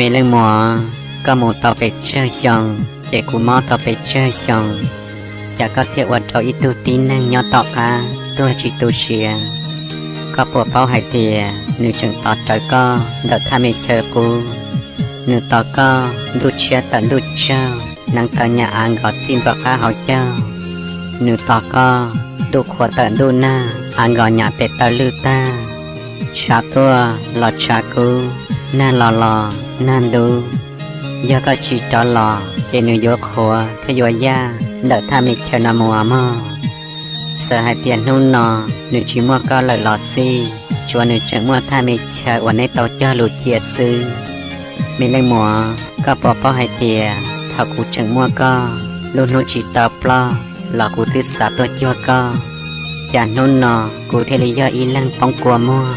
Me leej muam, koj mus tau pes tsawg xyoo, ces kuv mob tau pes tsawg xyoo, cas koj thiaj ua rau ib tug tib neeg nyob tom qab tuag tsis tu siav? Koj puas paub hais tias nws tseem tos rawv koj ntawm thaj me chaw qub? Nws tos koj ntuj tshiab tawm ntuj tsaug, neev taw nyam av nkos txij npam qab hauv caug. Nws tos koj ntuj qhua tawm ntuj nag, av nkos nyam tes taw lwj tag. Tshav tuaj los tshav kub, nag los los nag ntub. Yog koj tsis rov los ces nws yuav qhuav thiab yuav yaj ntawm thaj me chaw no mus mog. Txawm hais tias hnub no nws tsis muaj koj lawm los xij, tsuas nws tseem muaj thaj me chaw uas neb tau cog lus cia xwb. Me leej muam, koj puas paub hais tias thaum kuv tseem muaj koj, lub hnub tsis tau ploj los kuv twb xav tuaj cuag koj, cas hnub no kuv thiaj li yog ib leeg poob kua muag?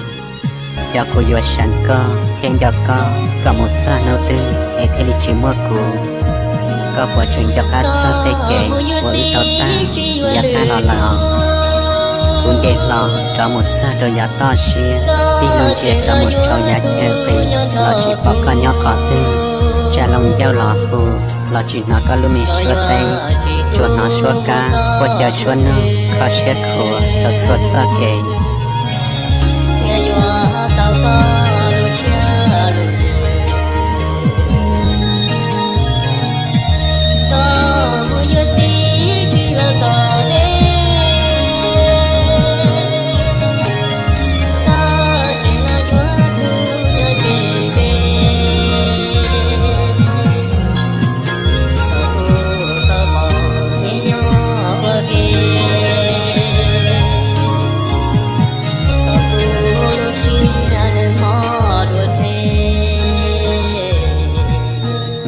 Xyov kuv yuav seev koj thiab nco koj kom mus txog hnub twg es thiaj li tsis muaj kuv. Koj puas tseem nco qab txog tej kev uas wb tau taug yav tag los lawm os? Kuv nce hlo rov mus txog rau yav toj siab, tig loo ntsia rov mus rau yav chaw qis los tsis pom koj nyob qhov twg. Tsa loo ncauj los hu los tsis hnov koj lub me suab teb, tsuas hnov suab kab quaj xyaw suab noog kho siab khuav rau txhua txoj kev.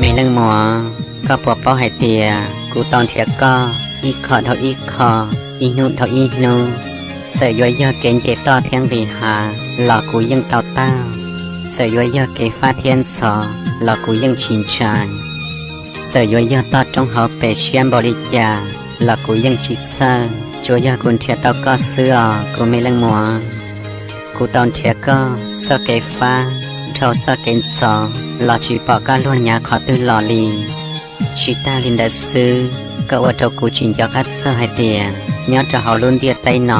Me leej muam, koj puas paub hais tias kuv tau nrhiav koj ib qho dhau ib qho, ib hnub dhau ib hnub, txawm yuav yog kev nce toj thiab nqis hav los kuv yeej tau taug, txawm yuav yog kev fab thiab ntxhov los kuv yeej tsis ntshai, txawm yuav yog toj roob hauv pes siab npaum li cas los kuv yeej tsis txhawj, tsuas yog kuv nrhiav tau koj xwb os kuv me leej muam. Kuv tau nrhiav koj txoj kev fab dhau txoj kev ntxhov los tsis pom koj luag nyav qhov twg los li. Tsis tag li ntawd xwb, koj ua rau kuv tsis nco qab txog hais tias nyob rau hauv lub ntiaj teb no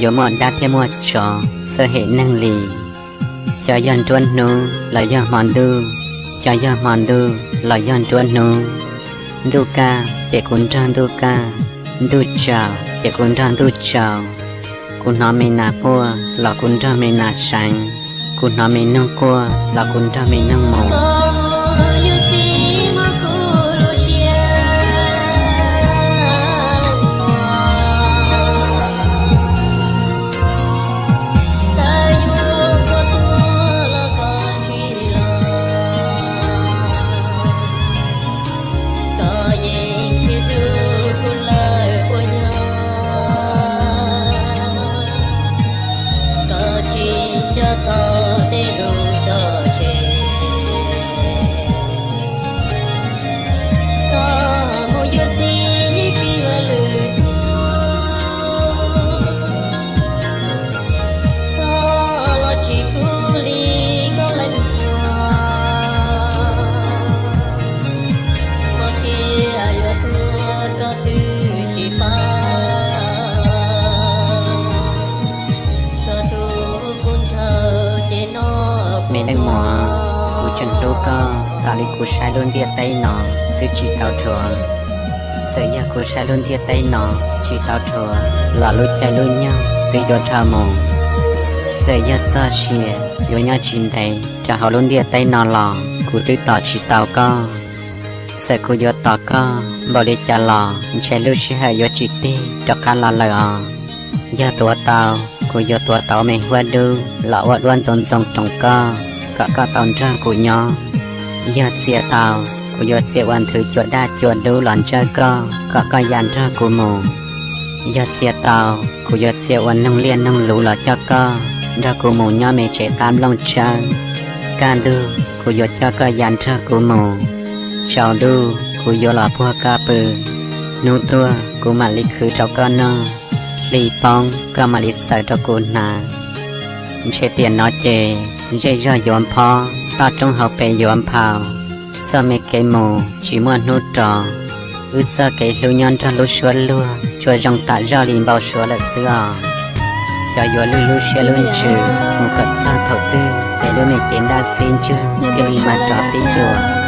yuav muaj dab thiab muaj tsov txawj hem neeg li. Xyov yog nruab hnub los yog hmo ntuj, xyov yog hmo ntuj los yog nruab hnub. Ntuj kaj ces kuv nrog ntuj kaj, ntuj tsaus ces kuv nrog ntuj tsaus. Kuv hnov me nas quaj los kuv nrog me nas seev, kuv hnov me noog quaj los kuv nrog me noog mus. Me leej muam, kuv tseem hlub koj tas li kuv saib lub ntiaj teb no twb tsis tau dhuav. Txawm yog kuv saib lub ntiaj teb no tsis tau dhuav los lub caij lub nyoog twb yuav dhau mus. Txawm yog txoj sia yuav nyob tsis ntev rau hauv lub ntiaj teb no los kuv twb tos tsis tau koj. Txawm kuv yuav tos koj npaum li cas los ntshe lub sij hawm yuav tsis tig rov qab los lawm os. Yog tuav tau, kuv yuav tuav tau me huab dub los ua duab ntxoov ntxoo roos koj, kom koj tau nrog kuv nyob. Yog txia tau, kuv yuav txia ua nthwv cua daj cua dub los ntsawj koj, kom koj ya nrog kuv mus. Yog txia tau, kuv yuav txia ua noog liaj noog luv los coj koj nrog kuv mus nyob me tsev qab nplooj tsawb. Kaj ntug, kuv yuav coj koj ya nrog kuv mus. Tsaus ntuj, kuv yuav los puag koj pw. Hnub tuaj, kuv mam li khwv rau koj noj. Hli poob, koj mam li xaws rau kuv hnav. Ntshe tiam no ces zej zog yuav nphob, toj roob hauv pes yuav nphau, txoj me kev mus tsis muaj hnub rov, wb txoj kev hlub nyob nrog lub suab luag tsuas zoo tam zoj li npau suav lawm xwb os. Xyov yuav lwj lub siab lub ntsws mus kom txog thaum twg es lub me cev ntaj xib ntswg thiaj li mag rov pib dua.